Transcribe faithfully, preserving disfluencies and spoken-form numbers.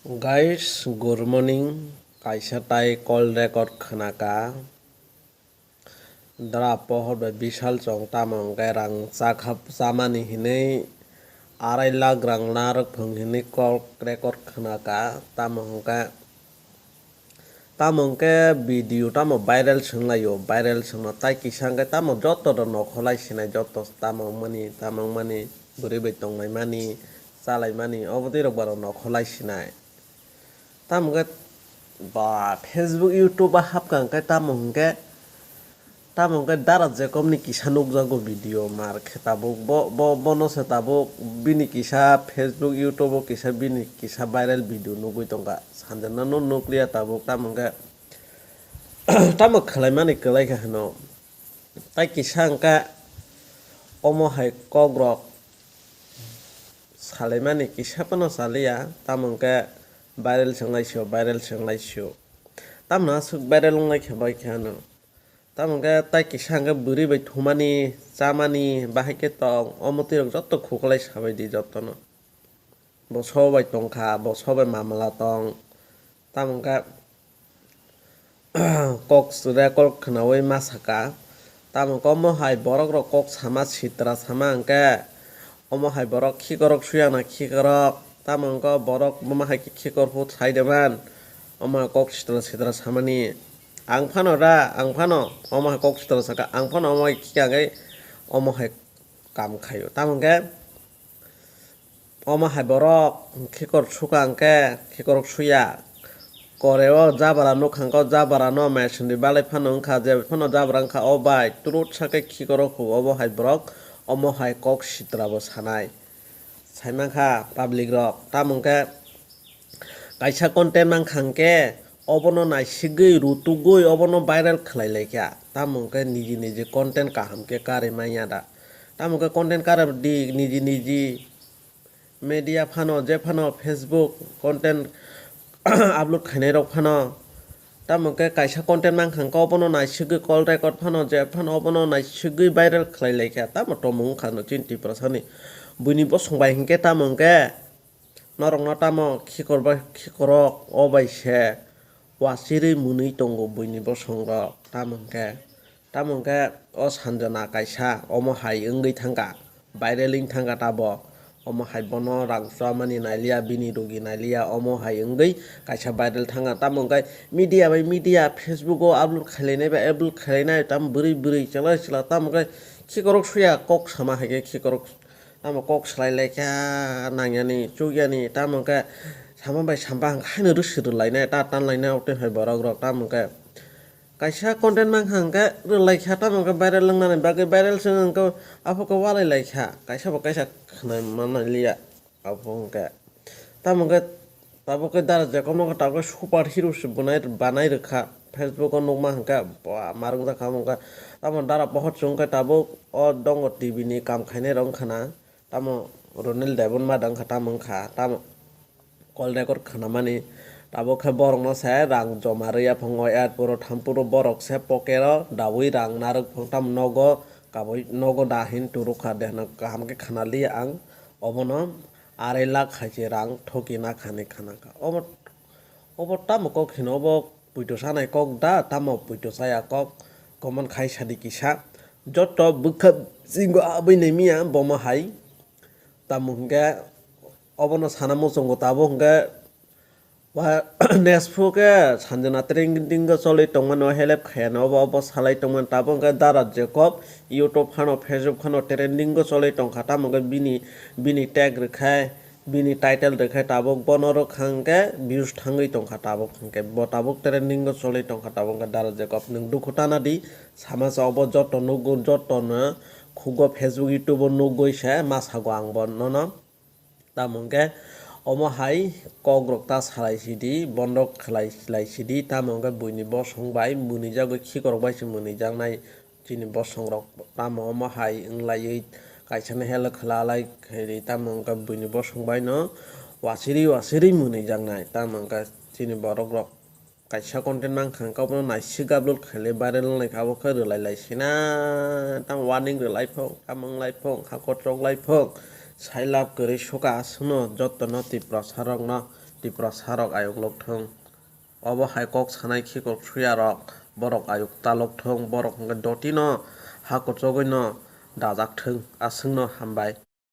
Guys, good morning. Kaisa tai call record khwnaka. Dara pohor bai bisal chong tamo hwnkhe rang chakha chamani hinwi arai lakh rang narwk phung hinwi call record khwnaka. Tamo hwnkhe, tamo hwnkhe video tamo viral swnglaio, viral swngno tai kisa hwnkhe tamo joto rok nokholai sinai, joto tamo wngmani, tamo wngmani, bwrwi bai tonglaimani, chalaimani, obo twi rok barok nokholai sinai. Tamo hwnkhe ba Facebook, YouTube o hapkha hwnkhe tamo hwnkhe, tamo hwnkhe Dara Jacobni kisa nukjago video mar khe tabuk bo, bo, bono se tabuk bini kisa Facebook, YouTube o kisa bini kisa viral video nugwi tongkha. Sanjana no nukliya tabuk tamo hwnkhe tamo khwlaimani kwlaikha hwno. Tai kisa hwnkhe omo hai kokrok salaimani kisa phano saliya, tamo hwnkhe viral swnglaisio, viral swnglaisio. Tamno aswk viral wnglaikha bai khe ano. Tamo hwnkhe tai kisa hwnkhe bwrwi bai thumani, chamani, bahai khe tong, omo twi rok joto khuklai sabaidi jotono. Bo sobai tongkha, bo sobai mamala tong. Tamo hwnkhe kok record khwnaui ma saka. Tamo hwnkhe omo hai borok rok kok sama sitra sama hwnkhe omo hai borok khikorok suyana khikorok. Tamo hwnkhe borok omo hai khe khikor phut sai de man. Omo hai kok sitra sitra samani. Ang phano ra, ang phano omo hai kok sitra saka, ang phano omo hai khikha hwnkhe omo hai kam khaio. Tamo hwnkhe omo hai borok khikor suka hwnkhe khikorok suya. Koreo jabra nukha hwnkhe o jabrano machine ri balai phano wngkha, je phano jabra wngkha o bai turut sakhe khikorok hugo obo hai borok, omo hai kok sitra bo sanai. Saimankha public rok, tamo hwnkhe kaisa content mankha hwnkhe obono naisigwi rutugwi obono viral khlai laikha. Tamo hwnkhe niji niji content kaham khe karwi manya da. Tamo hwnkhe content karwi di niji niji media phano, je phano Facebook content upload khainai rok phano. Tamo hwnkhe kaisa content mankha hwnkhe obono naisigwi call record phano, je phano obono naisigwi viral khlai laikha. Tamo tomung wngkha no chini Tiprasani buini bosong bai hwnkhe tamo hwnkhe norokno tamo khikor bai khikorok o bai se wasirwi mwnwi tongo buini bosongrok. Tamo hwnkhe, tamo hwnkhe o Sanjana kaisa omo hai wngwi thangkha, viral wng thangkha tabo. Omo hai bono rang chumani nailiya, bini rogi nailiya, omo hai wngwi kaisa viral thangkha. Tamo hwnkhe media bai media, Facebook o upload khailainai bai upload khailainai, tamo bwrwi bwrwi chwla chwla, tamo hwnkhe khikorok suya kok sama hai khe khikorok. Tamo kok swlai laikha nangyani chukyani, tamo hwnkhe sama bai sama hwnkhe haino rwswk rwlainai, ta tanlainai, o twi hai borok rok tamo hwnkhe kaisa content mankha hwnkhe rwlaikha, tamo hwnkhe viral wngnani bagwi viral se hwnkhe aphokhe walai laikha, kaisa bo kaisa khwnai manliya. Abo hwnkhe tamo hwnkhe tabuk khe Dara Jacobno tabuk khe super hero se bwnai, banai rwkha. Facebook o nukma hwnkhe ba marwk jakha omo hwnkhe. Tamo Dara pohor chwng khe tabuk o dongo T V ni kam khainai rok wngkha na. Tamo Ronil Devan ma da wngkha, tamo wngkha, tamo call record khwnamani. Tabuk khe borokno se rang joma rwya phungo, airport o thampuro borok se pocket o daui rang narwk phung, tamo nogo kabui nogo da hin turukha de hwno kaham khe khwnaliya ang. Obono arai lakh hai se rang thoki na khani khana kha. Obo, obo tamo kok hino, obo puito sanai kok da, tamo puito saya kok, comment khai sadi kisa. Joto bwkha singo abui nai miya bomo hai. Tamo hwnkhe obono sana muchungo tabuk hwnkhe Wa-, nesphru khe Sanjana trending o cholwi tongmani, o help khayano, obo, obo salai tongmani. Tabuk hwnkhe Dara Jacob YouTube phano, Facebook phano trending o cholwi tongkha. Tamo hwnkhe bini, bini tag rwkhai, bini title rwkhai, tabuk bono rwkha hwnkhe views thangwi tongkha. Tabuk hwnkhe bo tabuk trending o cholwi tongkha. Tabuk hwnkhe Dara Jacob nwng dukhu tana di, sama sa obo joto nukgo, jotono khugo, Facebook, YouTube o nukgwi se ma sago ang bo nono. Tamo hwnkhe omo hai kok rok ta salai sidi, bondok khlai, khlai sidi, tamo hwnkhe buini bosong bai mwnwi jagwi khikorok bai se mwnwi jaknai chini bosong rok. Tamo omo hai wng laiwi kaisa no help khwla lai khairi, tamo hwnkhe buini bosong bai no wasiri wasiri mwnwi jaknai, tamo hwnkhe chini borok rok. Kaisa content mankha hwnkhe obono naisik upload khaile viral wnglaikha, abo khe rwlai laisina, tamo warning rwlai phung, tamo wnglai phung, hakor choklai phung, sailab kwrwi suka aswkno jotono Tiprasa rokno Tiprasarok ayuk lok thung. Obo hai kok sanai khikwk suyarok borok ayuk ta lok thung, borok hwnkhe dotino ha kuchugwino dajak thung, aswkno hambai.